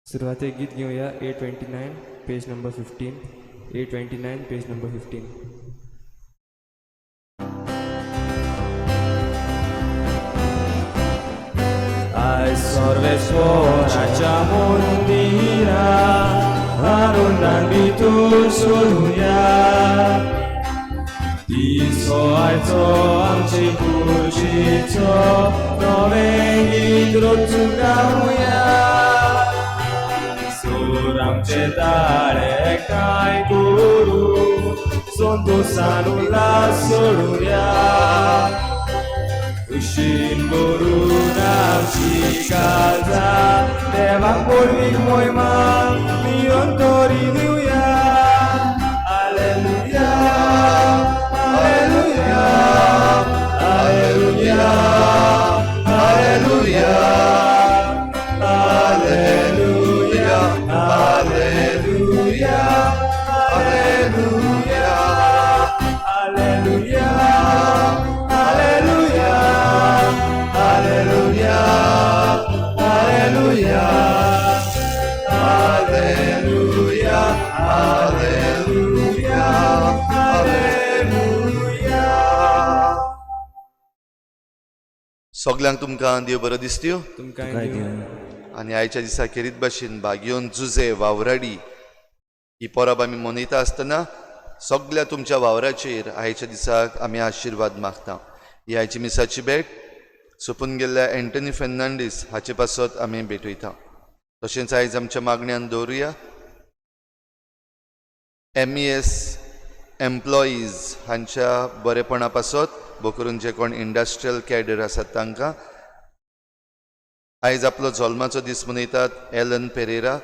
सुरवातेक गीत घेवया 829 page number 15. 829 page number 15. आयज सर्वेश्वराच्या मंदिरा आनंदान भितर सोडुया. दिसो आयचो आमचे खुशीचो, नवें गीत रचून गावया. सूर आमचे ताळे एकठांय करून संतोशान उल्हास सोडुया. खुशीन भरून आमची काळजां देवाक व्हडवीक मोयमा मी अंतरी दिवया. Alleluia, alleluia, alleluia, alleluia, alleluia, alleluia, alleluia, alleluia, alleluia, alleluia, alleluia, alleluia, alleluia, alleluia. सगल्यांक तुमकां देव बरो दिसत्यो. तुमकां तुकाय दिवं. दिवं. आनी आयच्या दिसा खेरीत भाशेन भाग्योन जुजे वावराडी ही परब आमी मनयता आसतना सगल्या तुमच्या वावराचेर आयच्या दिसाक आमी आशिर्वाद मागता. ही आयची मिसाची भेट सोंपून गेल्ल्या एंटनी फेर्नांडीस हाचे पासत आमी भेटयता. तशेंच आयज आमच्या मागण्यान दवरुया एमईएस एम्प्लॉईज हांच्या बरेपणा पासत, भोव करून जे कोण इंडस्ट्रियल कॅडर आसात तांकां. आयज आपलो जल्माचो दीस मनयतात एलन पेरेरा,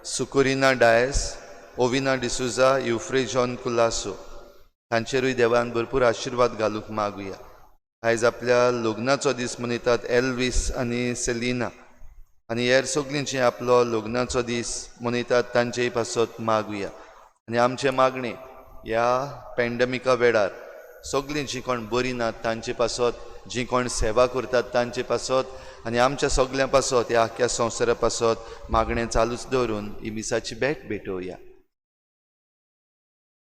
सुकुरिना डायस, ओविना डिसुजा, युफ्रे जॉन कुलासो हांचेरूय देवान भरपूर आशिर्वाद घालूंक मागुया. आयज आपल्या लग्नाचो दीस मनयतात एल्वीस आनी सेलिना आनी हेर सगळीं जी आपलो लग्नाचो दीस मनयतात तांचेय पासत मागुया. आनी आमचें मागणें ह्या पॅन्डमिका वेळार सगळीं जीं कोण बरीं नात तांचे पासत, जीं कोण सेवा करतात तांचे पासत आनी आमच्या सगल्यां पासत, ह्या आख्ख्या संवसारा पासत मागणें चालूच दवरून ही मिसाची भेट भेटोवया.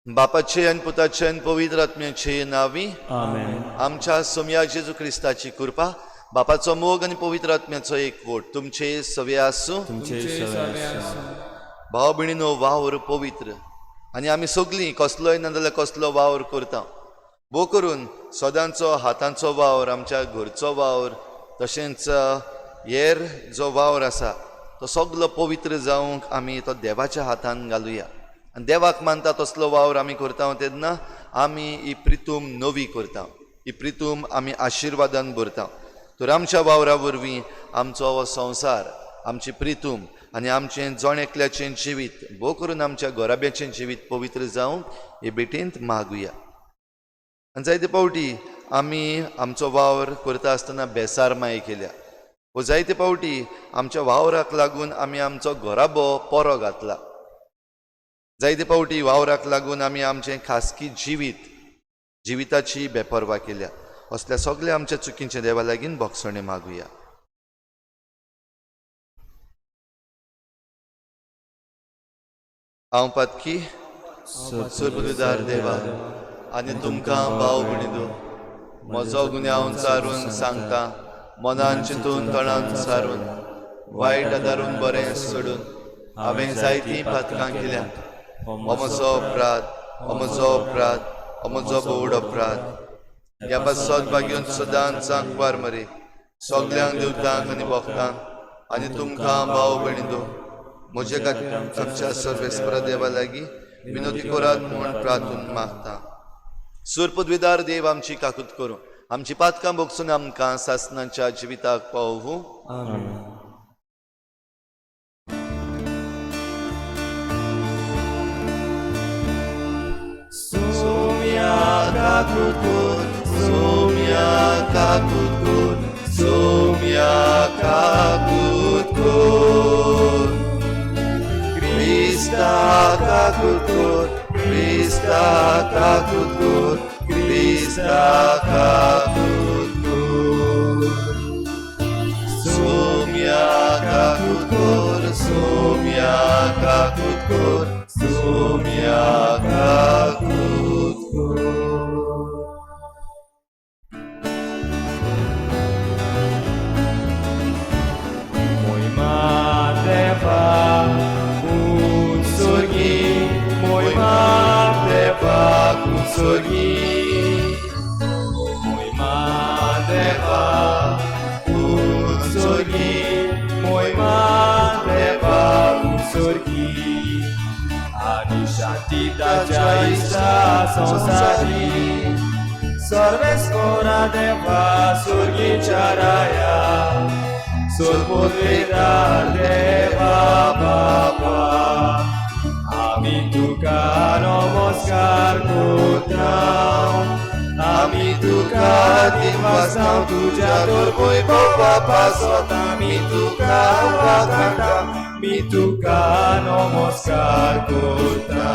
बापाचे आनी पुताचे आनी पवित्र आत्म्याचे नांवी. आमेन. आमच्या सोमया जेजू क्रिस्ताची कृपा, बापाचो मोग आनी पवित्र आत्म्याचो एकवट तुमचे सवे आसूं. तुमचे सवे आसूं. भाव भयणीनो, वावर पवित्र आनी आमी सगळीं कसलोय ना जाल्यार कसलो वावर करता. भोव करून सदांचो हातांचो वावर, आमच्या घरचो वावर, तशेंच हेर जो वावर आसा तो सगलो पवित्र जावंक आमी तो देवाच्या हातान घालुया. आनी देवाक मानता तसलो वावर आमी करता तेन्ना आमी ही प्रितूम नवी करता, ही प्रितूम आमी आशिर्वादान भरता. तर आमच्या वावरा वरवीं आमचो हो संवसार, आमची प्रितूम आनी आमचें जण एकल्याचें जिवीत, भोव करून आमच्या घराब्याचें जिवीत पवित्र जावंक हे भेटेंत मागुया. आनी जायते फावटी आमी आमचो वावर करता आसतना बेसार माय केल्या वो जायते फावटी आमच्या वावराक लागून आमी आमचो घराबो पोरो घातला. जायते फावटी वावराक लागून आमी आमचें खासगी जिविताची बेपर्वा केल्या. असल्या सगल्या आमच्या चुकींच्या देवा लागीं भोगसणें मागुया. हांव पातकी सुरबुदार देवा आनी तुमकां भाव भयणींनो म्हजो गुन्यांव चारून सांगता. मनान चिंतून, तणान सारून, वायट आदारून, बरें सोडून हांवें जायतीं पातकां केल्यात. हो म्हजो अपराध, हो म्हजो अपराध, हो म्हजो भोवड अपराध. ह्या पासत भाग्योन सदांच आंकवार मरे, सगल्यांक देवतांक आनी भक्तांक आनी तुमकां भाव भयणींनो म्हजे खातीर आमच्या सर्वेस्परा देवा लागीं विनोती करात म्हूण प्रार्थून मागता. सुरपदवीदार देव आमची काकूत करूं, आमची पातकां भोगसून आमकां सासनाच्या जिविताक पावूं. आमेन. सोम्या काकूत कर, सोम्या काकूत कर, सोम्या काकूत कर. क्रिस्ता काकूत कर, क्रिस्ता काकूत कर, क्रिस्ता काकूत कर. सोम्या काकूत कर. सोम्या काकूत कर, सोम्या काकूत कर. मोहिमा देवा उत्सर्गी, मोहिमा देवा उत्सर्गी, मोहिमा देवा उत्सर्गी, मोहिमा देवा उत्सर्गी. आनी शांती ताच्या इश्टा संसारी, सर्वेस्परा देवा सुर्गीच्या राया, सोलपुत्रेदार देवा बापा, आमी तुका नमस्कार करता, आमी तुका दिनवासता तुज्या तोर बाबा पासत, आमी तुका वाखाणता, आमी तुका नमस्कार करता.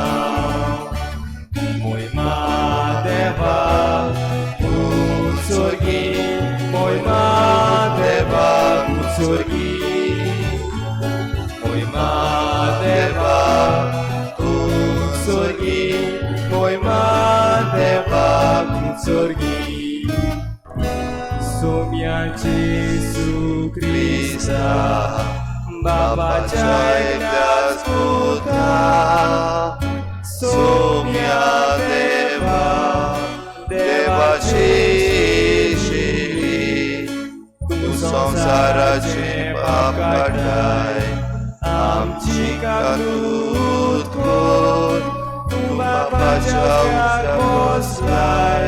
मोहिमा देवा उत्सर्गी, मोहिमा देवा उत्सर्गी, मोहिमा देवा उत्सर्गी, मोहिमा देवा उत्सर्गी. सोम्या जेसू क्रिस्ता बाबाच्या एकल्याच पुता, सोम्या देवा देवाची शिरी, तूं संवसाराचे पाप काडटाय, आमची काकूत कर. तूं बापाच्या उजव्याक बसलाय,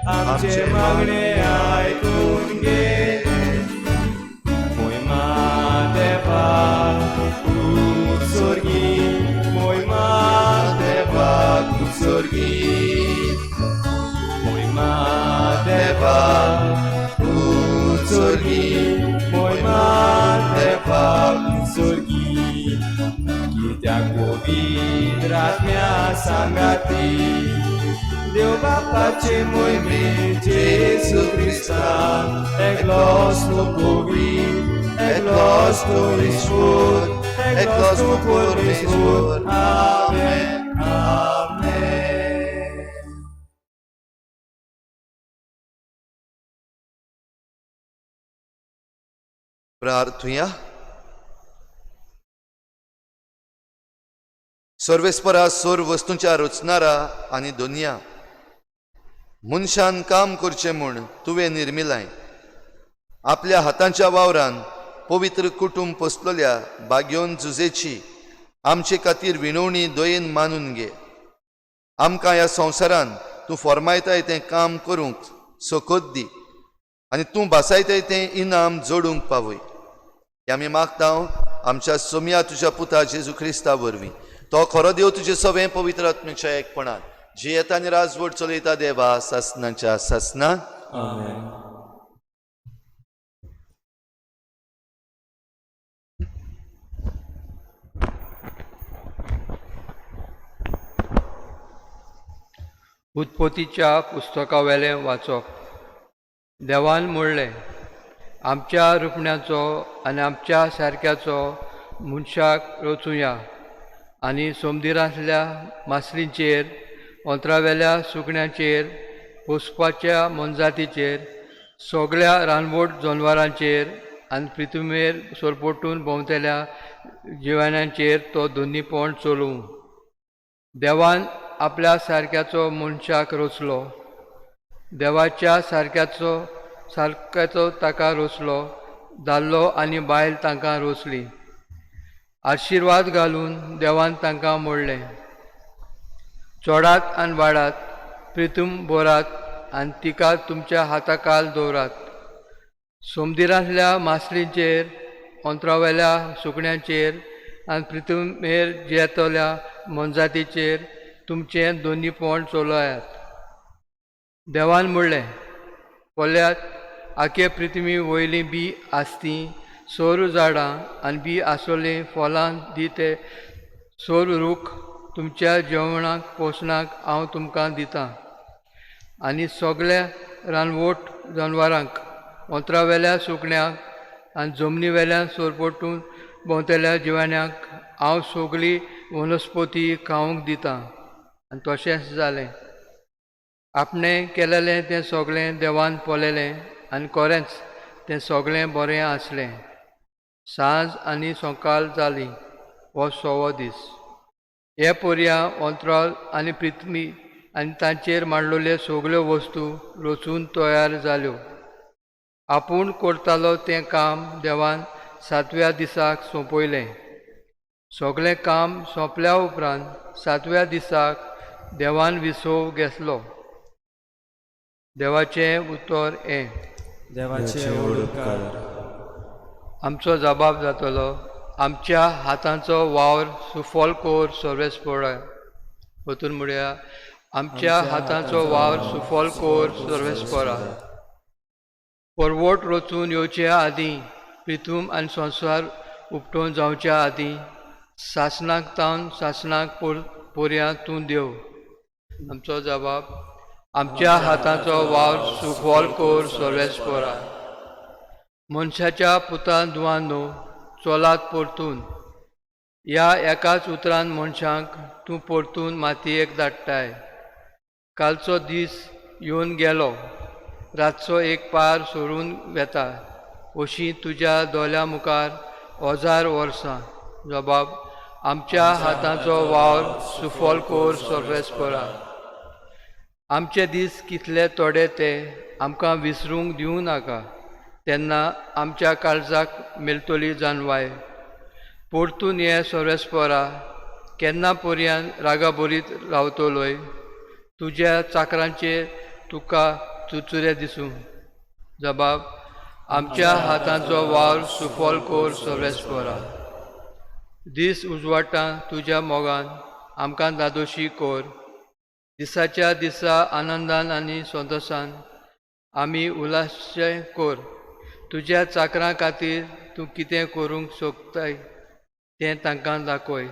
आमचे मागणे आयकून घे. मोहिमा देवा उत्सर्गी, मोहिमा देवा उत्सर्गी, मोहिमा देवा उत्सर्गी, मोहिमा देवा उत्सर्गी. कित्याक पवित्र आत्म्या सांगाती, देव बापाचे मोहिमे जेसू क्रिस्तान, एकलोच तूं पवित्र, एकलोच तूं ईश्वर, एकलोच तूं परमेश्वर. आमेन, आमेन. प्रार्थुया. सर्वेस्परा, सोर वस्तूंच्या रचणारा आनी दुनिया, मनशान काम करचें म्हूण तुवें निर्मिलाय. आपल्या हातांच्या वावरान पवित्र कुटुंब पोसलेल्या भाग्योन जुजेची आमचे खातीर विनवणी दयेन मानून घे. आमकां ह्या संवसारान तूं फॉर्मायताय तें काम करूंक सकत दी आनी तूं भासायताय तें इनाम जोडूंक पावय. हें आमी मागता आमच्या सोम्या तुज्या पुता जेजू क्रिस्ता वरवीं. तो खरो देव तुजे सवें पवित्र आत्म्याच्या एकपणान जियेता आनी राजवट चलयता देवा सासनाच्या सासना. आमेन. उत्पत्तीच्या पुस्तकावेलें वाचप. देवान म्हणलें, आमच्या रुपण्याचो आनी आमच्या सारक्याचो मनशाक रचुया आनी समुद्रांतल्या मासळींचेर, ओंतरावेल्या सुकण्यांचेर, पोसपाच्या मोनजातीचेर, सगळ्या रानवट जनवरांचेर आनी पृथ्वीर सरपटून भोंवतल्या जिवाण्यांचेर तो दोनीपण चलोवं. देवान आपल्या सारक्याचो मनशाक रचलो, देवाच्या सारक्याचो ताका रचलो, दादलो आनी बायल तांकां रचली. आशिर्वाद घालून देवान तांकां म्हणलें, चोडात आनी वाडात, प्रितूम भरात आनी तिका तुमच्या हाताखाल दवरात. समुद्रांतल्या मासळींचेर, ओंतरावेल्या सुकण्यांचेर आनी पृथ्वीर जियेतल्या मोनजातीचेर तुमचें दोनीपण चलयात. देवान म्हणलें, पळयात, आखे पृथ्वी वयलीं बी आसती सोर झाडां आनी बी आसलेलीं फळां दिते सोर रूख तुमच्या जेवणाक पोसणाक हांव तुमकां दितां. आनी सगळ्या रानवट जनवरांक, ओंतरावेल्या सुकण्यांक आनी जमनी वेल्यान सोरपटून भोंवतल्या जिवाण्यांक हांव सगळी वनस्पती खावंक दितां. आनी तशेंच जालें. आपणें केलेलें तें सगळें देवान पळयलें आनी खरेंच तें सगळें बरें आसलें. सांज आनी सकाळ जाली, हो सवो दीस. हे पोरया अंतराळ आनी पृथ्वी आनी तांचेर मांडलेल्यो सगळ्यो वस्तू रचून तयार जाल्यो. आपूण करतालो तें काम देवान सातव्या दिसाक सोंपयलें. सगळें काम सोंपल्या उपरांत सातव्या दिसाक देवान विसव घेतलो. देवाचें उतर हें. देवाचे व्हड उपकार. आमचो जबाब जातलो, आमच्या हातांचो वावर सुफल कोर सर्वेस्परा. परतून म्हणया, आमच्या हातांचो वावर सुफल कोर सर्वेस्परा. परवट रचून येवचे आदीं, प्रिथूम आनी संवसार उपटोवन जावच्या आदीं, सासणाक तावन सासणाक पोरया तूं देव. आमचो जबाब, आमच्या हातांचो वावर सुफल कोर सर्वेस्परा. मनशाच्या पुतान धुवांनो, चलात परतून. ह्या एकाच उतरान मनशांक तूं परतून मातयेक धाडटाय. कालचो दीस येवन गेलो, रातचो एक पार सोडून वेता, अशी तुज्या दोळ्यां मुखार 1000 वर्सां. जबाब, आमच्या हातांचो वावर सुफल कोर सर्वेस्परा. आमचे दीस कितले थोडे ते आमकां विसरूंक दिवं नाका, तेन्ना आमच्या काळजाक मेळटली जाणवाय. परतून ये सर्वेस्परा, केन्ना पर्यान रागाभरीत रावतलोय? तुज्या चाकरांचेर तुका चुरचुरे दिसूं. जबाब, आमच्या हातांचो वावर सुफल कोर सर्वेस्परा. दीस उजवाडटा तुज्या मोगान आमकां धादोशी कोर. दिसाच्या दिसा आनंदान आनी संतोशान आमी उल्हासचे कोर. तुज्या चाकरां खातीर तूं कितें करूंक सोदताय तें तांकां दाखय.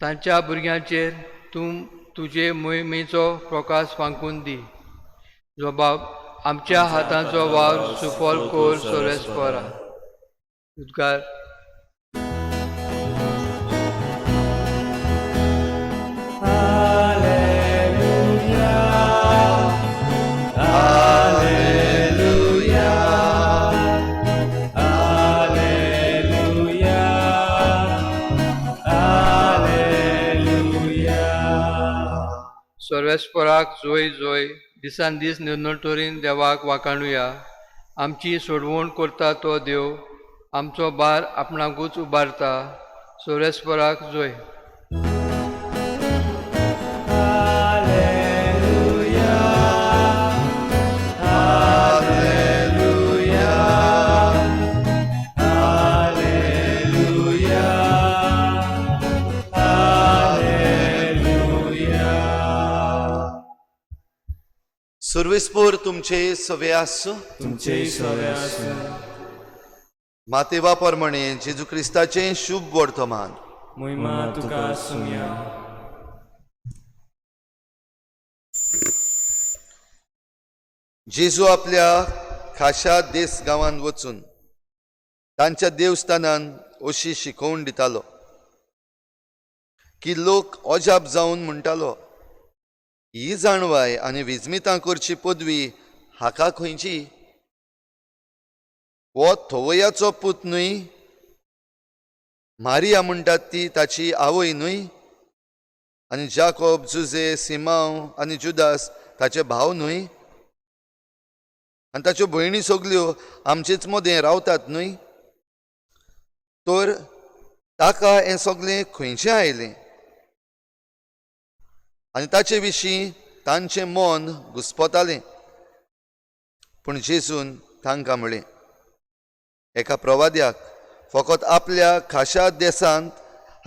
तांच्या भुरग्यांचेर तूं तुजे मोहिमेचो प्रकाश फांकून दी. जबाब, आमच्या हातांचो वावर सुफल कोर सर्वेस्परा. उद्गार. Alleluia, Alleluia, Alleluia. सर्वेस्पराक जोय जोय. दिसान दीस निर्नोटोरीन देवाक वाखाणुया. आमची सोडवण करता तो देव आमचो भार आपणाकूच उबारता. सर्वेस्पराक जोय. Alleluia, Alleluia, Alleluia, Alleluia. सर्वेस्पोर तुमचे सवे आसूं. तुमचे सवे आसूं. मातेवा प्रमाणे जेजू क्रिस्ताचें शुभ वर्तमान. मोहिमा तुका सुमया. जेजू आपल्या खाशा देस गांवांत वचून तांच्या देवस्थानान अशी शिकोवण दितालो की लोक अजाप जावन म्हणटालो, ही जाणवाय आनी विजमितां करची पदवी हाका खंयची? हो थवयाचो पूत न्हय? मारिया म्हणटात ती ताची आवय न्हय? आनी जाकोब, जुजे, सिमांव आनी जुदास ताचे भाव न्हय? आनी ताच्यो भयणी सगल्यो आमचेच मदें रावतात न्हय? तर ताका हें सगळें खंयचें आयलें? आनी ताचे विशीं तांचें मन घुस्पतालें. पूण जेजून तांकां म्हळें, एका प्रवाद्याक फकत आपल्या खाशा देसांत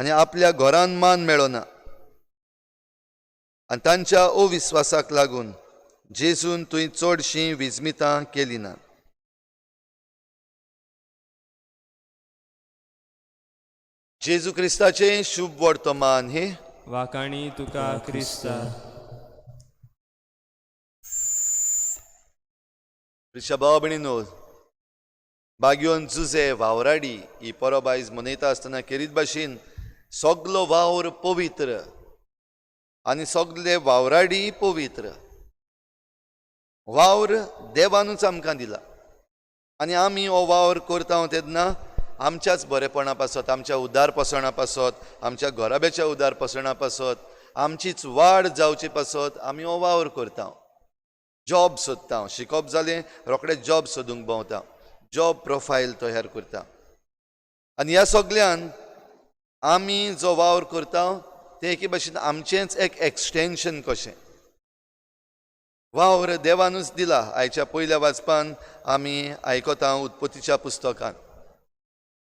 आनी आपल्या घरान मान मेळना. आनी तांच्या अविस्वासाक लागून जेजून थंय चडशीं विजमितां केली ना. जेजू क्रिस्ताचें शुभ वर्तमान हें. वाखाणी तुका क्रिस्ता. प्रिशा भाव भयणीनो, बागयोन जुजे वावराडी ही परब आयज मनयता आसतना खेरीत भाशेन सगलो वावर पवित्र आनी सगले वावराडी पवित्र. वावर देवानूच आमकां दिला आनी आमी हो वावर करता तेन्ना आमच्याच बरेपणा पासत, आमच्या उदारपसणा पासत, आमच्या घराब्याच्या उदारपसणा पासत, आमचीच वाड जावचे पासत आमी हो वावर करता. जॉब सोदता, शिकप जालें रोखडें जॉब सोदूंक भोंवता, जॉब प्रोफायल तयार करता आनी ह्या सगल्यान आमी जो वावर करता तें एके भाशेन आमचेंच एक एक्सटेंशन कशें. वावर देवानूच दिला. आयच्या पयल्या वाचपान आमी आयकता उत्पत्तीच्या पुस्तकान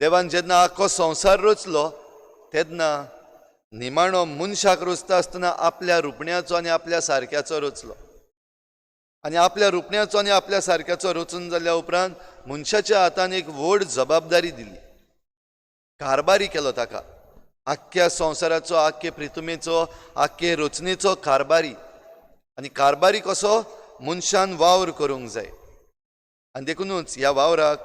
देवान जेन्ना आख्खो संवसार रचलो तेन्ना निमाणो मनशाक रचता आसतना आपल्या रुपण्याचो आनी आपल्या सारक्याचो रचलो आनी आपल्या रुपण्याचो आनी आपल्या सारक्याचो रचून जाल्या उपरांत मनशाच्या हातान एक व्हड जबाबदारी दिली, कारभारी केलो ताका, आख्ख्या संवसाराचो, आख्खे प्रितुमेचो, आख्खे रचनेचो कारभारी. आनी कारभारी कसो मनशान वावर करूंक जाय आनी देखुनूच ह्या वावराक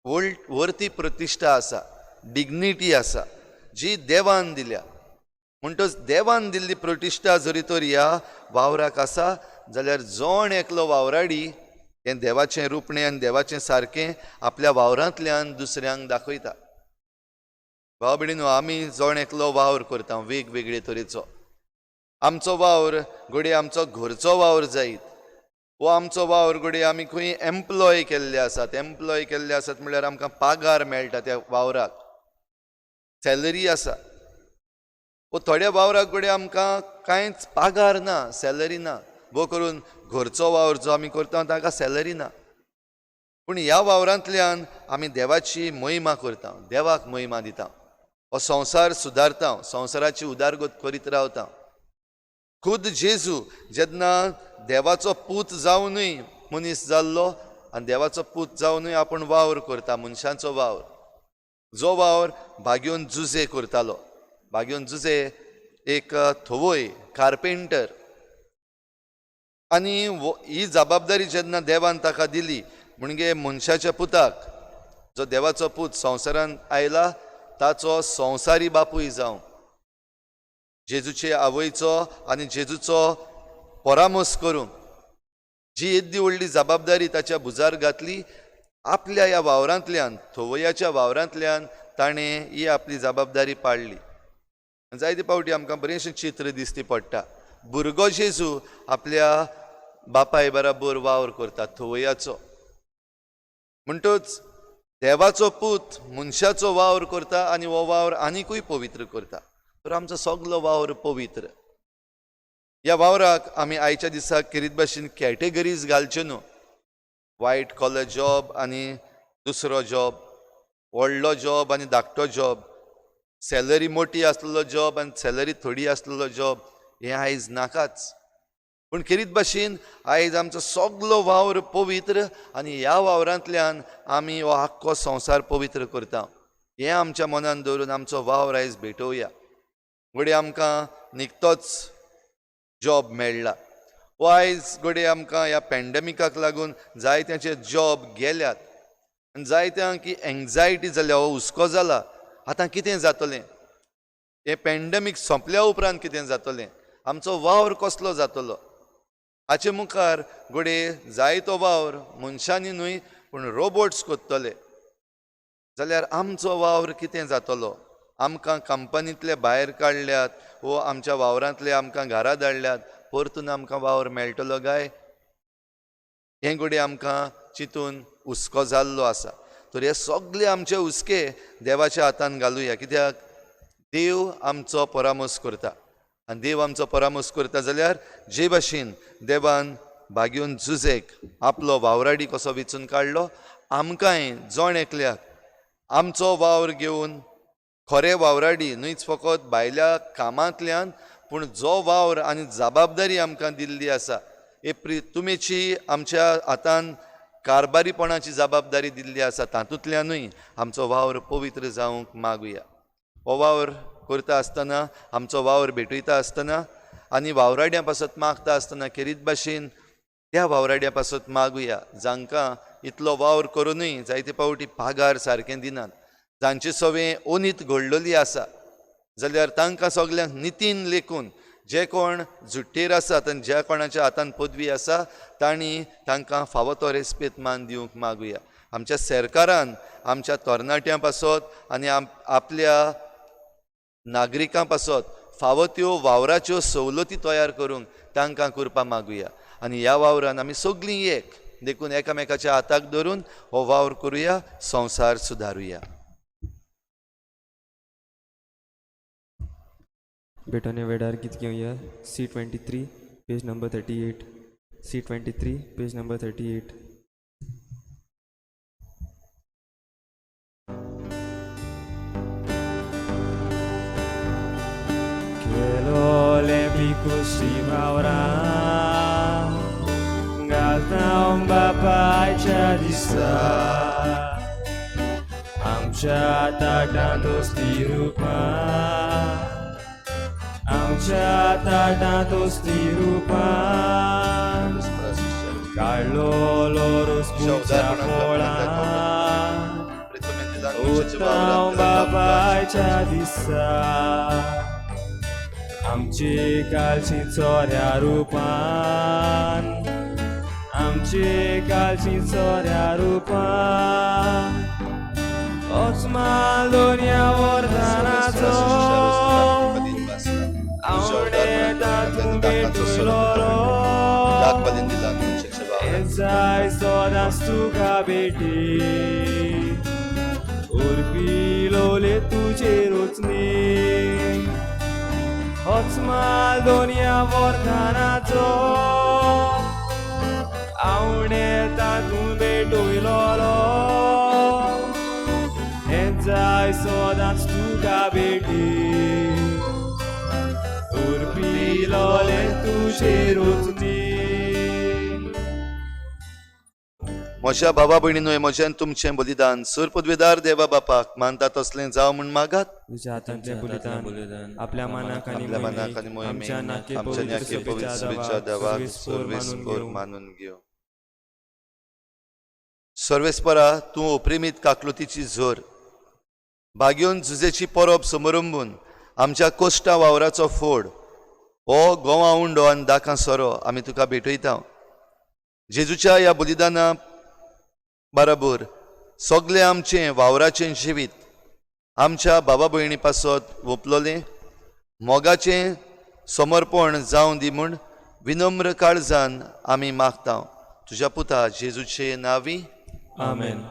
वरती प्रतिश्ठा आसा, डिग्निटी आसा जी देवान दिल्या. म्हणटच देवान दिल्ली प्रतिश्ठा जरी तर ह्या वावराक आसा जाल्यार जण एकलो वावराडी हें देवाचें रुपणें आनी देवाचें सारकें आपल्या वावरांतल्यान दुसऱ्यांक दाखयता. भाव भयणीनो, आमी जण एकलो वावर करता वेगवेगळे तरेचो. आमचो वावर घडये आमचो घरचो वावर जायत वो आमचो वावर घडये आमी खंय एम्प्लॉय केल्ले आसात. एम्प्लॉय केल्ले आसात म्हणल्यार आमकां पागार मेळटा त्या वावराक, सॅलरी आसा. वो थोड्या वावराक घडये आमकां कांयच पागार ना, सॅलरी ना. भोव करून घरचो वावर जो आमी करता ताका सॅलरी ना, पूण ह्या वावरांतल्यान आमी देवाची महिमा करता, देवाक महिमा दिता, हो संवसार सुदारता, संवसाराची उदारगत करीत रावता. खुद जेजू जेन्ना देवाचो पूत जावनूय मनीस जाल्लो आनी देवाचो पूत जावनूय आपूण वावर करता, मनशांचो वावर, जो वावर बागयोन जुजे करतालो. बागयोन जुजे एक थवय कार्पेंटर आनी ही जबाबदारी जेन्ना देवान ताका दिली म्हणजे मनशाच्या पुताक, जो देवाचो पूत संवसारान आयला ताचो संवसारी बापूय जावं, जेजूचे आवयचो आनी जेजूचो परामर्श करूंक जी येद्दी व्हडली जबाबदारी ताच्या भुजार घातली, आपल्या ह्या वावरांतल्यान, थवयाच्या वावरांतल्यान ताणें ही आपली जबाबदारी पाडली. जायते फावटी आमकां बरेंशें चित्र दिसती पडटा, भुरगो जेजू आपल्या बापाय बराबर वावर करता थवयाचो. म्हणटच देवाचो पूत मनशाचो वावर करता आनी हो वावर आनिकूय पवित्र करता. तर आमचो सगलो वावर पवित्र. ह्या वावराक आमी आयच्या दिसाक खेरीत भाशेन कॅटेगरीज घालच्यो न्हू, वायट कॉलर जॉब आनी दुसरो जॉब, व्हडलो जॉब आनी धाकटो जॉब, सॅलरी मोटी आसलेलो जॉब आनी सॅलरी थोडी आसलेलो जॉब, हें आयज नाकाच. पूण खेरीत भाशेन आयज आमचो सगलो वावर पवित्र आनी ह्या वावरांतल्यान आमी हो आख्खो संवसार पवित्र करता. हें आमच्या मनान दवरून आमचो वावर आयज भेटोवया. घडये आमकां निकतोच जॉब मेळ्ळा वो आयज घडये आमकां ह्या पॅन्डेमिकाक लागून जायत्यांचे जॉब गेल्यात आनी जायत्यांक ही एंग्जायटी जाल्या, हो हुस्को जाला आतां कितें जातलें, हें पॅन्डेमीक सोंपल्या उपरांत कितें जातलें, आमचो वावर कसलो जातलो. हाचे मुखार घडये जायतो वावर मनशांनी न्हय पूण रोबोट्स करतले जाल्यार आमचो वावर कितें जातलो. आमकां कंपनींतले भायर काडल्यात वो आमच्या वावरांतले आमकां घरा धाडल्यात, परतून आमकां वावर मेळटलो काय, हें घडये आमकां चिंतून हुस्को जाल्लो आसा. तर हे सगळे आमचे हुस्के देवाच्या हातान घालुया, कित्याक देव आमचो परामर्श करता आनी देव आमचो परामर्श करता जाल्यार जे भाशेन देवान बागयोन जुजेक आपलो वावराडी कसो विचून काडलो, आमकांय जण एकल्याक आमचो वावर घेवन खरे वावराडी न्हयच फकत भायल्या कामांतल्यान पूण जो वावर आनी जबाबदारी आमकां दिल्ली आसा, हे प्रितुमेची आमच्या हातान कारभारीपणाची जबाबदारी दिल्ली आसा, तातूंतल्यानूय आमचो वावर पवित्र जावंक मागुया. हो वावर करता आसतना, आमचो वावर भेटयता आसतना आनी वावराड्यां पासत मागता आसतना खेरीत भाशेन त्या वावराड्यां पासत मागुया जांकां इतलो वावर करुनूय जायते फावटी पागार सारकें दिनात. जांचे सवें ओनीत घडलेली आसा जाल्यार तांकां सगल्यांक नितीन लेखून जे कोण जुट्टेर आसात आनी ज्या कोणाच्या हातान पदवी आसा तांणी तांकां फावो तो रेस्पेद मान दिवंक मागुया. आमच्या सरकारान आमच्या तरणाट्यां पासत आनी आपल्या नागरिकां पासत फावो त्यो वावराच्यो सवलती तयार करूंक तांकां करपा मागुया. आनी ह्या वावरान आमी सगळीं एक देखून एकामेकाच्या हाताक धरून हो वावर करुया, संवसार सुदारुया. बेटाने वेडार गीत घेवया. C 23 page number 38. C 23 page number 38. केलोले पिकुशी वावरा घालता बापायच्या दिसा आमच्या ताटांत दोस्ती रुपा आमच्या ताटांत दोस्ती रुपा काडलोलो रोस पुच्या पोळा उताव बापायच्या दिसा आमची कालची चोऱ्या रुपान आमची कालची चोऱ्या रुपान ओचमाल दोनया वरदानाचो आवडे तातूंत भेटयलो जाय सदांच तुका भेटी उरपी लोले तुजेरूच न्ही होच माल दोनया वरदानाचो आवडे तातूंत भेटयलो हें जाय सदांच तुका भेटी उरपी लोले तुजेरूच न्ही. म्हज्या बाबा भयणीनो, म्हजें तुमचें बलिदान सर पदवेदार देवा बापाक मानता तसलें जावं म्हूण मागात. तुझ्या हातांतलें बलिदान आपल्या मानाक आनी आपल्या मानाक आनी मोहिमेक आमच्या नाके आमच्या नाके पवित्र पवित्र सभेच्या देवाक सर्वेस्पोर सर्वेस्पोर मानून घेवं. मानून घेवं. सर्वेस्परा, तूं ओप्रेमीत काकलुतीची झर बागेवन जुजेची परब समरंबून आमच्या कोश्टा वावराचो फोड हो गोवा उंडो आनी दाकां सोरो आमी तुका भेटयता. जेजूच्या ह्या बलिदाना बराबर सगळें आमचें वावराचें जिवीत आमच्या बाबा भयणी पासत वोपलोलें मोगाचें समर्पण जावं दी म्हूण विनम्र काळजान आमी मागता तुज्या पुता जेजूचे नांवी. आमेन.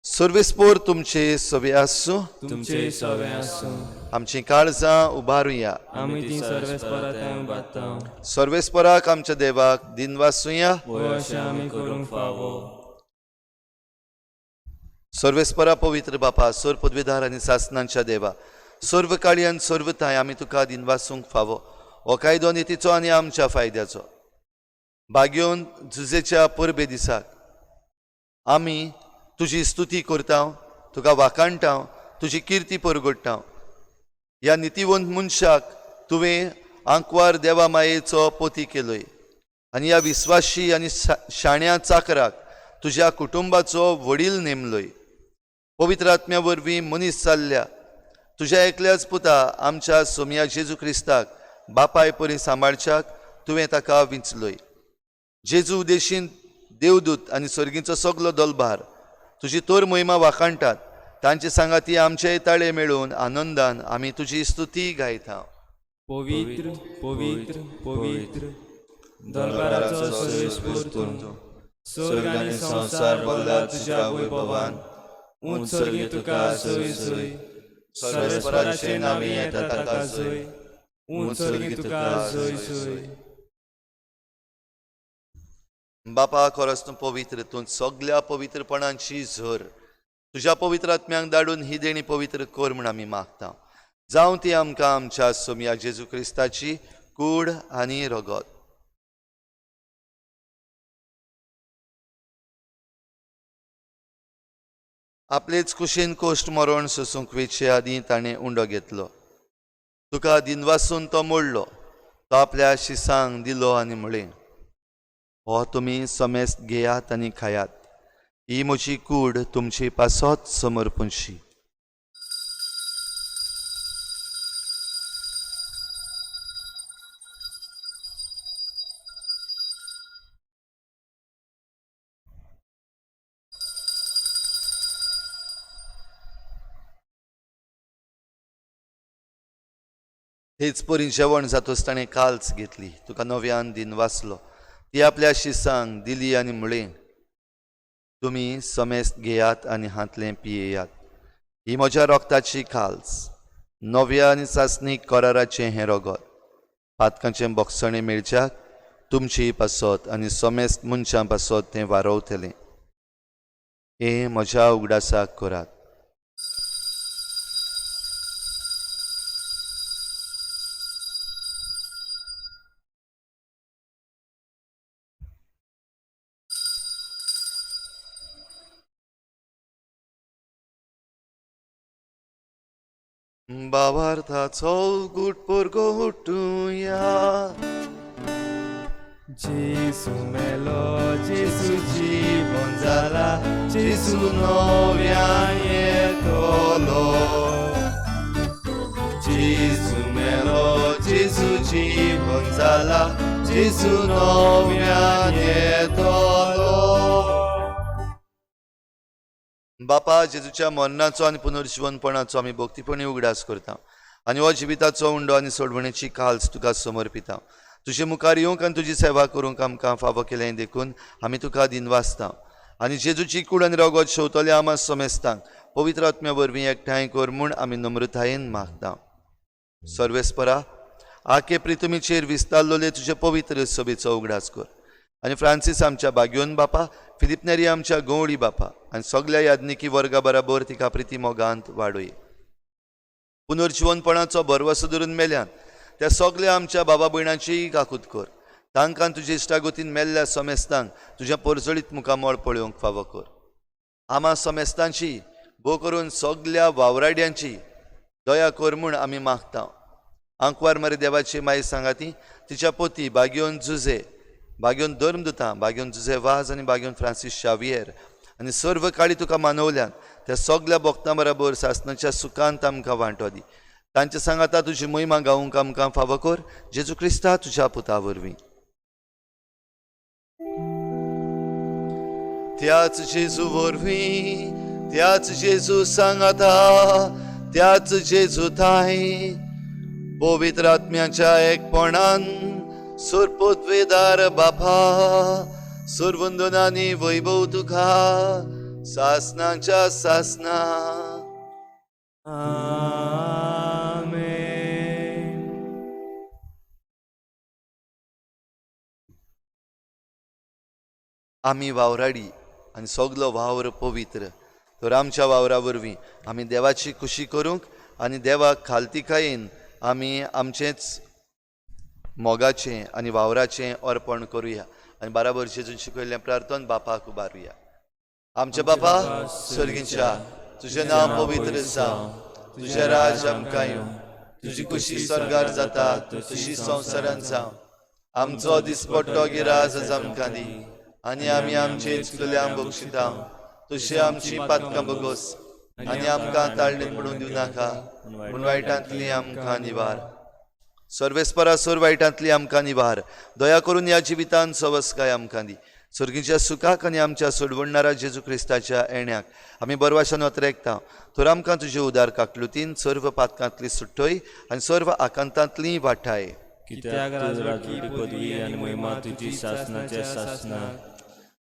सर्वेस्पोर तुमचे सवे आसूं. तुमचे सवे आसूं. आमचीं काळजां उबारुया. आमी ती सर्वेस्परा थंय उबारता. सर्वेस्पराक आमच्या देवाक दिनवासुया. वय अशें आमी करूंक फावो. सर्वेस्परा पवित्र बापा, सर्व पदवीधार आनी सासनांच्या देवा, सर्व काळी आनी सर्व थांय आमी तुका दिनवासूंक फावो. हो कायदो नितीचो आनी आमच्या फायद्याचो. बागेवन जुजेच्या परबे दिसाक आमी तुजी स्तुती करता, तुका वाखाणटा, तुजी किर्ती परगडटा. ह्या नितीवंत मनशाक तुवें आंकवार देवा मायेचो पोती केलोय आनी ह्या विस्वाशी आनी शाण्या चाकराक तुज्या कुटुंबाचो वडील नेमलोय. पवित्र आत्म्या वरवीं मनीस जाल्ल्या तुज्या एकल्याच पुता आमच्या सोमया जेजू क्रिस्ताक बापाय परी सांबाळच्याक तुवें ताका विंचलोय. जेजू उदेशीन देवदूत आनी सर्गीचो सगलो दलभार तुजी तोर मोहिमा वाखाणटात. तांचे सांगाती आमचे ताळे मेळून आनंदान आमी तुजी स्तुती गायता. पवित्र पवित्र पवित्र दरबाराचो सर्वेस्पोर तूं, स्वर्ग आनी संवसार भरला तुज्या वैभवान. उंच सर्गी तुका सोय सोय, सर्वेस्पराचे नांवी येता ताका सोय, उंच सर्गी तुका सोय सोय. बापा, खरोच तूं पवित्र, तूं सगल्या पवित्रपणांची झर. तुज्या पवित्र आत्म्यांक धाडून ही देणी पवित्र कर म्हूण आमी मागता. जावं ती आमकां आमच्या सोमया जेजू क्रिस्ताची कूड आनी रगत. आपलेच कुशीन कोश्ट मरण सोसूंक वेचे आदीं ताणें उंडो घेतलो. तुका दिनवासून तो मोडलो, तो आपल्या शिसांक दिलो आनी म्हळें, हो तुमी समेस्त घेयात आनी खायात. ही म्हजी कूड तुमची पासत समर्पणशी. हेच परी जेवण जातच ताणें काल्च घेतली, तुका नव्यान दिन वाचलो, ती आपल्या शिसांक दिली आनी म्हळें, तुमी समेस्त घेयात आनी हांतलें पियेयात. ही म्हज्या रोगताची काल्स, नव्या आनी चांचणी कराराचें हें रोगत. पातकांचें बोगसणें मेळच्याक तुमची पासत आनी समेस्त मनशां पासत तें वारवतलें. हें म्हज्या उगडासाक करात. बाबार्थाचो गुट पोरगोटुया. जेजू मेलो, जेजू जीवन जाला, जेजू नव्यान येतलो. जेजू मेलो, जेजू जीवन जाला, जेजू नव्यान येतलो. बापा, जेजूच्या मरणाचो आनी पुनर्जिवनपणाचो आमी भक्तीपणी उगडास करता आनी हो जिविताचो उंडो आनी सोडवणेची काल्स तुका समर्पिता. तुजे मुखार येवंक आनी तुजी सेवा करूंक आमकां फावो केलें देखून आमी तुका दिनवासता. आनी जेजूची कूड आनी रगत शेवतले आमा समेस्तांक पवित्र आत्म्या वरवीं एकठांय कर म्हूण आमी नम्रतायेन मागता. सर्वेस्परा, आखे प्रितमीचेर विस्तारलोले तुजे पवित्र सभेचो उगडास कर आनी फ्रांसीस आमच्या बाग्योन बापा, फिलिप नेरी आमच्या गवळी बापा आनी सगल्या याज्ञिकी वर्गा बराबर तिका प्रिती मोगांत वाडोय. पुनर्जिवनपणाचो भरवसो धरून मेल्यान त्या सगल्या आमच्या बाबा भयणांचीय काकूत कर. तांकां तुजे इश्टागतीन मेल्ल्या समेस्तांक तुज्या परजळीत मुखामळ पळोवंक फावो कर. आमा समेस्तांची भोव करून सगल्या वावराड्यांची दया कर म्हूण आमी मागता. आंकवार मरे देवाची माई सांगाती तिच्या पोती बाग्योन जुजे, बाग्योन धर्मदुतां, बाग्योन जुजे वाज आनी बाग्योन फ्रांसीस शावियर आनी सर्व काळी तुका मानवल्यान त्या सगल्या भक्तां बराबर सासणाच्या सुखांत आमकां वांटो दी. तांचे सांगाता तुजी महिमा गावूंक आमकां फावो कर, जेजू क्रिस्ता तुज्या पुता वरवीं. त्याच जेजू वरवीं, त्याच जेजू सांगाता, त्याच जेजू थांय पवित्र आत्म्याच्या एकपणान सुरपुतवेदार बापा, सुरवंदनानी वैभव तुका सासनाच्या सासना. आमेन. आमी वावराडी आनी सगलो वावर पवित्र तर आमच्या वावरा वरवीं आमी देवाची खुशी करूंक आनी देवाक खालतिकायेन आमी आमचेंच मोगाचें आनी वावराचें अर्पण करुया आनी बाराबर जेजून शिकयल्लें प्रार्थन बापाक उबारुया. आमच्या बापा सर्गीच्या, तुजें नांव पवित्र जावं, तुजें राज आमकां येवं, तुजी खुशी स्वर्गार जाता तशी संवसारांत जावं. आमचो दिसपट्टो गिराज आज आमकां दी आनी आमी आमचे चुकल्यांक बक्षिता तशी आमची पातकां बगोस आनी आमकां ताळणीत पडून दिवं नाका, पूण वायटांतली आमकां निवार. सर्वेस्परा सोर वायटांतली आमकां निवार. दया करून ह्या जिवितान सवसकाय आमकां दी. सर्गीच्या सुखाक आनी आमच्या सोडवणणारा जेजू क्रिस्ताच्या येण्याक आमी बरवाशान अत्रेकता. तर आमकां तुजे उदार काकलुतीन सर्व पातकांतली सुट्टय आनी सर्व आकांतांतली वाठाय. कित्याक राजवटी पदवी आनी महिमा तुजी सासणाच्या सासणाक.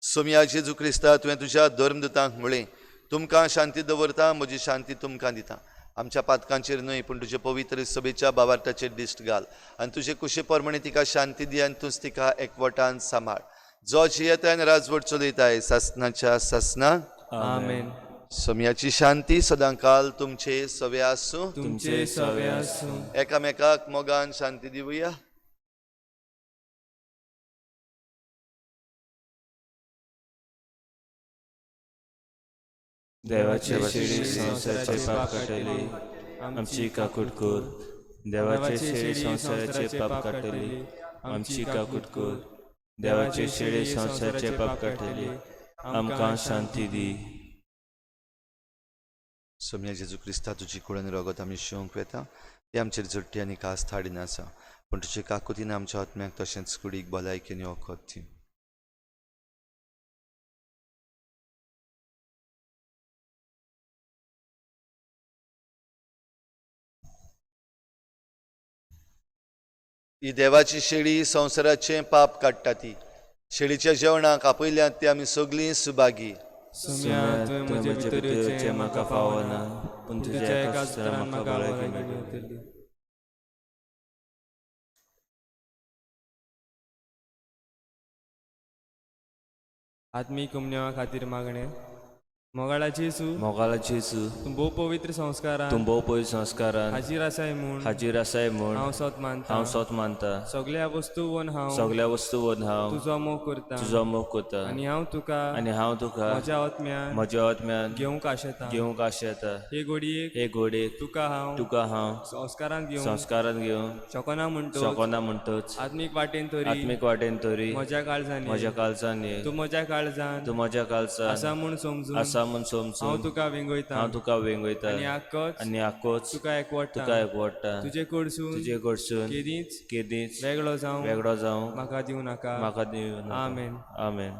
सोमया जेजू क्रिस्ता, तुवें तुज्या धर्मदुतांक म्हळें, तुमकां शांती दवरता, म्हजी शांती तुमकां दिता. आमच्या पातकांचेर न्हय पूण तुजे पवित्र सभेच्या बावार्थाचेर दिश्ट घाल आनी तुजे कुशे प्रमाणे तिका शांती दी आनी तूंच तिका एकवटान सांबाळ. जो जियेताय आनी राजवट चलयताय सासणाच्या सासणाक. आमेन. सोमयाची शांती सदांकाल तुमचे सवे आसूं. तुमचे सवे आसूं. एकामेकाक मोगान शांती दिवया. देवाचे शेळी संवसाराचे पाप काडटली, आमची काकूट कर. देवाचे शेळी संवसाराचे पाप काडटली, आमची काकूट कर. देवाचे शेळी संवसाराचे पाप काडटली, आमकां शांती दी. सोम्या जेजू क्रिस्ता, तुजी कुळन रगत आमी शिवंक वेता, ते आमचेर झुट्टी आनी कास हाडिनासा, पूण तुजे काकुतीन आमच्या आत्म्याक तशेंच कुडीक भलायकेन वखद दी. ही देवाची शेळी संवसाराचें पाप काडटा. ती शेळीच्या जेवणाक आपयल्यात ती आमी सगळीं सुभागी. सोम्या, तुवें म्हजे भितर येवचें म्हाका फावना, पूण तुज्या एका उतरान म्हाका भलायकी मेळटली. आत्मीक उमनेवा खातीर मागणें. मोगाळा जेजू, मोगाला जेजू, तूं भोव पवित्र संस्कारान तूं भोव पवित्र संस्कारान हाजीर आसाय म्हूण हाजीर आसाय म्हूण हांव सोत मानता. हांव सोत मानता. सगळ्या वस्तूवन हांव सगळ्या वस्तूवन हांव तुजो मोग करता तुजो मोग करता आनी हांव तुका आनी हांव तुका म्हज्या आत्म्यान म्हज्या आत्म्यान घेवंक आशेता. घेवंक आशेता. हे घडयेक हे घोडयेक तुका हांव तुका हांव संस्कारांत घेवंक संस्कारांत घेवंक शकना म्हणटच शकना म्हणटच आत्मीक वाटेन तरी आत्मीक वाटेन तरी म्हज्या काळजान म्हज्या काळजान ये. तूं म्हज्या काळजान तूं म्हज्या काळजान आसा म्हूण समजून आसा म्हूण हांव समजून तुका वेंगयता हांव तुका वेंगयता आनी आक्कोच आनी आक्कोच तुका एकवटता. तुका एकवटता. तुजे कडसून तुजे कडसून केदींच केदींच वेगळो जावं वेगळो जावं म्हाका दिवं नाका. म्हाका दिवं नाका. आमेन. आमेन.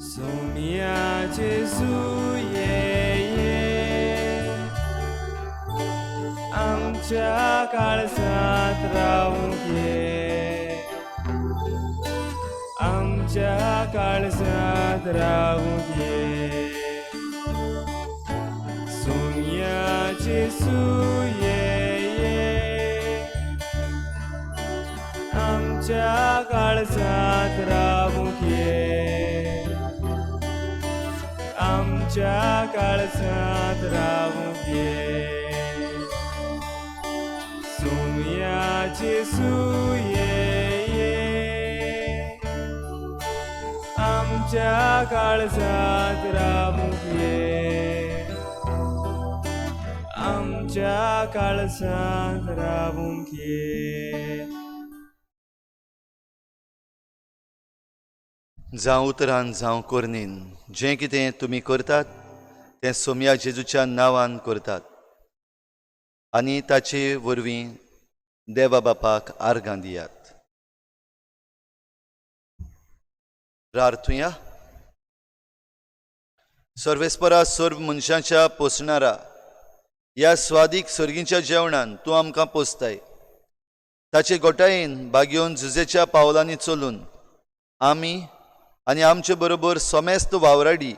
सोम्या जेजू ये ये, आमच्या काळजांत रावूंक ये, आमच्या काळजांत रावूंक ये. सोम्या जेजू ये ये, आमच्या काळजांत रावूंक ये, आमच्या काळजांत रावूंक ये. सोम्या जेजू ये ये, आमच्या काळजांत रावूंक ये, आमच्या काळजांत रावूंक ये. जावं उतरान जावं कोर्नीन जें कितें तुमी करतात तें सोम्या जेजूच्या नांवान करतात आनी ताचे वरवीं देवा बापाक आर्गां दियात. प्रार्थुया. सर्वेस्परा, सर्व मनशाच्या पोसणारा, ह्या स्वादीक सर्गीच्या जेवणान तूं आमकां पोसताय. ताचे गोटायेन बागेवन जुजेच्या पावलांनी चलून आमी आनी आमचे बरोबर समेस्त वावराडी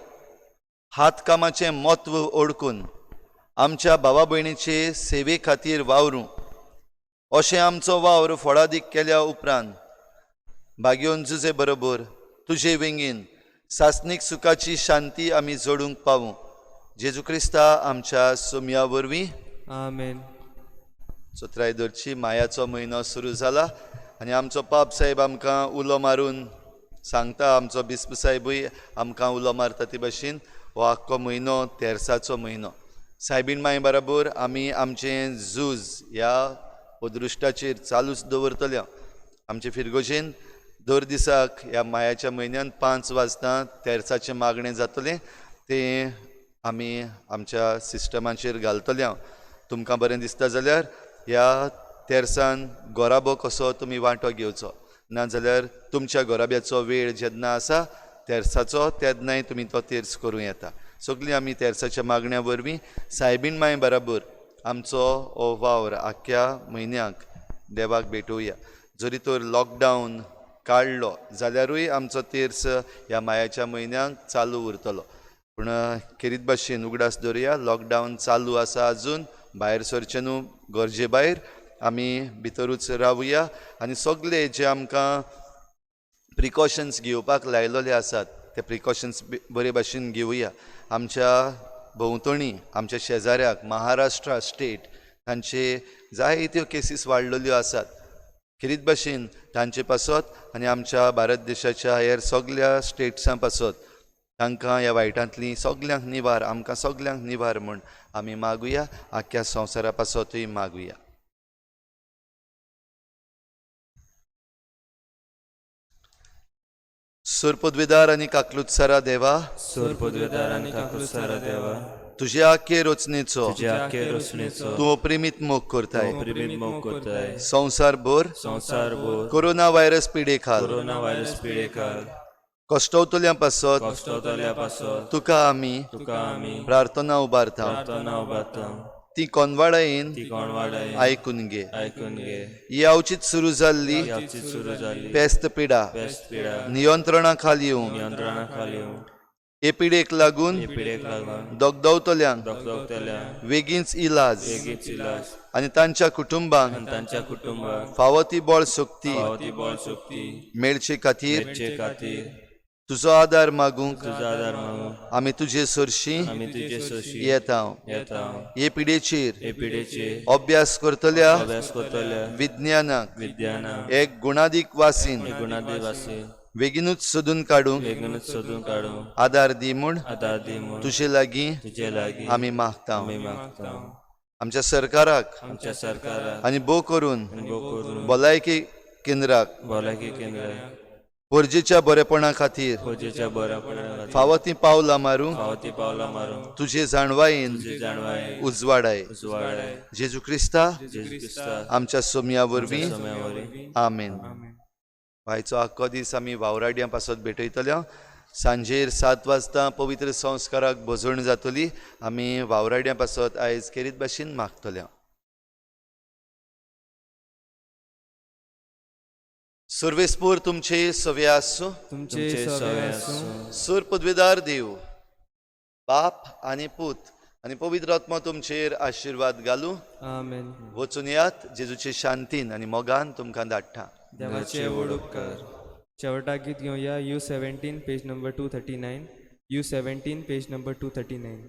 हात कामाचें म्हत्व ओळखून आमच्या भावा भयणीचे सेवे खातीर वावरूं अशें आमचो वावर फळादीक केल्या उपरांत बागेवन जुजे बरोबर तुजे वेंगेन सासणीक सुखाची शांती आमी जोडूंक पावूं. जेजू क्रिस्ता आमच्या सोम्या वरवीं. आमेन. चोत्राय दरची मायाचो म्हयनो सुरू जाला आनी आमचो पाप साहेब आमकां उलो मारून सांगता, आमचो बिस्प साहेबूय आमकां उलो मारता ते भाशेन हो आख्खो म्हयनो तेर्साचो म्हयनो. सायबीण माय बराबर आमी आमचें झूज ह्या अदृश्टाचेर चालूच दवरतले. आमचे फिरगोजेन दर दिसाक ह्या मायाच्या म्हयन्यान 5 वाजता तेर्साचें मागणें जातलें, तें आमी आमच्या सिस्टमाचेर घालतले. तुमकां बरें दिसता जाल्यार ह्या तेर्सान गोराबो कसो तुमी वांटो घेवचो, नाजाल्यार तुमच्या गोराब्याचो वेळ जेन्ना आसा तेर्साचो तेन्नाय तुमी तो तेर्स करूं येता. सगळीं आमी तेर्साच्या मागण्या वरवीं सायबीण माय बराबर आमचो हो वावर आख्ख्या म्हयन्याक देवाक भेटोवया. जरी तर लॉकडावन काडलो जाल्यारूय आमचो तेर्स ह्या मायाच्या म्हयन्याक चालू उरतलो. पूण खेरीत भाशेन उगडास दवरुया, लॉकडावन चालू आसा अजून, भायर सरचें न्हू गरजे भायर, आमी भितरूच रावया आनी सगळे जे आमकां प्रिकॉशन्स घेवपाक लायलेले आसात ते प्रिकॉशन्स बरे भाशेन घेवया. आमच्या भोंवतणी आमच्या शेजाऱ्याक महाराष्ट्रा स्टेट तांचे जायत्यो केसीस वाडलेल्यो आसात. खेरीत भाशेन तांचे पासत आनी आमच्या भारत देशाच्या हेर सगल्या स्टेट्सां पासत तांकां ह्या वायटांतली सगल्यांक निवार, आमकां सगल्यांक निवार म्हूण आमी मागुया. आख्ख्या संवसारा पासतूय मागुया. सुरपदवेदार आनी काकलुत्सरा देवा, सोर पदवेदार आनी काकलुत्सारा देवा, तुजे आख्खे रचनेचो तुजे आख्खे रचनेचो तूं प्रेमीत मोग करताय. प्रेमीत मोग करताय. संवसार भर संवसार भर कोरोना व्हायरस पिडे खाल कोरोना व्हायरस पिडेखाल कश्टवतल्या पासत कश्टवतल्या पासत तुका आमी तुका आमी प्रार्थना उबारता. प्रार्थना उबारता. ती कोनवाडायेन ती कोणवाडायेन आयकून घे. आयकून घे. ही अवचीत सुरू जाल्ली यावचीत सुरू जाल्ली पेस्त पिडा पेस्त पिडा नियंत्रणा खाल येवंक, नियंत्रणा खाल येवंक, हे पिडेक लागून हे पिडेक लागून दगदवतल्यांक दगदगतल्यांक वेगींच इलाज बेगीच इलाज आनी तांच्या कुटुंबांक आनी तांच्या कुटुंबाक फावो ती बळ शक्ती फावो ती बळ शक्ती मेळचे खातीर मेळचे खातीर तुजो आदार मागूंक तुजो आदार मागूंक आमी तुजे सरशीं आमी तुजे सोशी येता. येता. हे पिडेचेर हे पिडेचेर अभ्यास करतल्या अभ्यास करतल्या विज्ञानाक विज्ञानाक एक गुणादीक वासीन गुणादिवासी बेगीनूच सोदून काडूंक बेगीनूच सोदून काडूंक आदार दी म्हूण आदार दी म्हूण तुजे लागीं तुजे लागीं आमी मागता. आमी मागता. आमच्या सरकाराक आमच्या सरकाराक आनी भोव करून आनी भोव करून भलायकी केंद्राक भलायकी केंद्राक गरजेच्या बरेपणा खातीर फौजेच्या बऱ्यापणा खातीर फावो तीं पावलां मारूंक फावो ती पावलां मारूंक तुजे जाणवायेन तुजे जाणवायेन उजवाडाय. उजवाडाय. जेजू क्रिस्ता जेजू क्रिस्ता आमच्या सोमया वरवीं. सोम्या वरवीं. आमेन. भायचो आख्खो दीस आमी वावराड्यां पासत भेटयतले. सांजेर 7 वाजता पवित्र संस्काराक भजण जातली. आमी वावराड्यां पासत आयज खेरीत भाशेन मागतले. सर्वेस्पूर तुमचे सवे आसूं. तुमचे तुमचे सवे सवे आसूं. आसूं. सूर पदवेदार देव बाप आनी पूत आनी पवित्र आत्मा तुमचेर आशिर्वाद घालूं. आमेन. वचून यात जेजूचे शांतीन आनी मोगान तुमकां धाडटा. देवाचे व्हड उपकार. शेवटाक गीत घेवया U17 page number 239. U17 page number 239.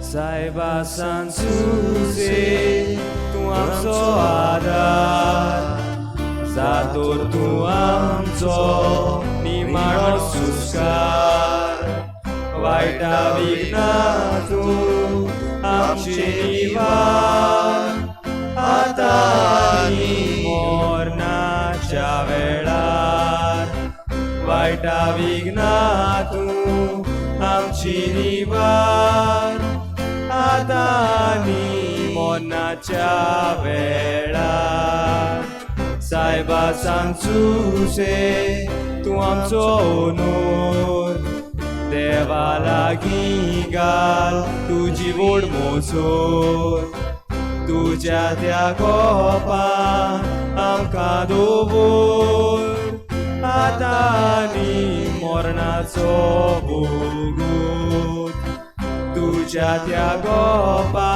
सायबा सांसूसे तूं आमचो आदार, जातोर तूं आमचो निमाणो सुस्कार, वायटा विघ्ना तूं आमचे निवार, आतां आनी मरणाच्या वेळार, वायटा विघ्ना तूं आमची निवार, आतां आनी मरणाच्या वेळार. सायबा सांगसूसे तूं आमचो ओनोर, देवा लागीं घाल तुजी व्हड मोसोर, तुज्या त्या कोपान आमकां दवर, आतां आनी मरणाचो भोगूत, तुज्या त्या गोपान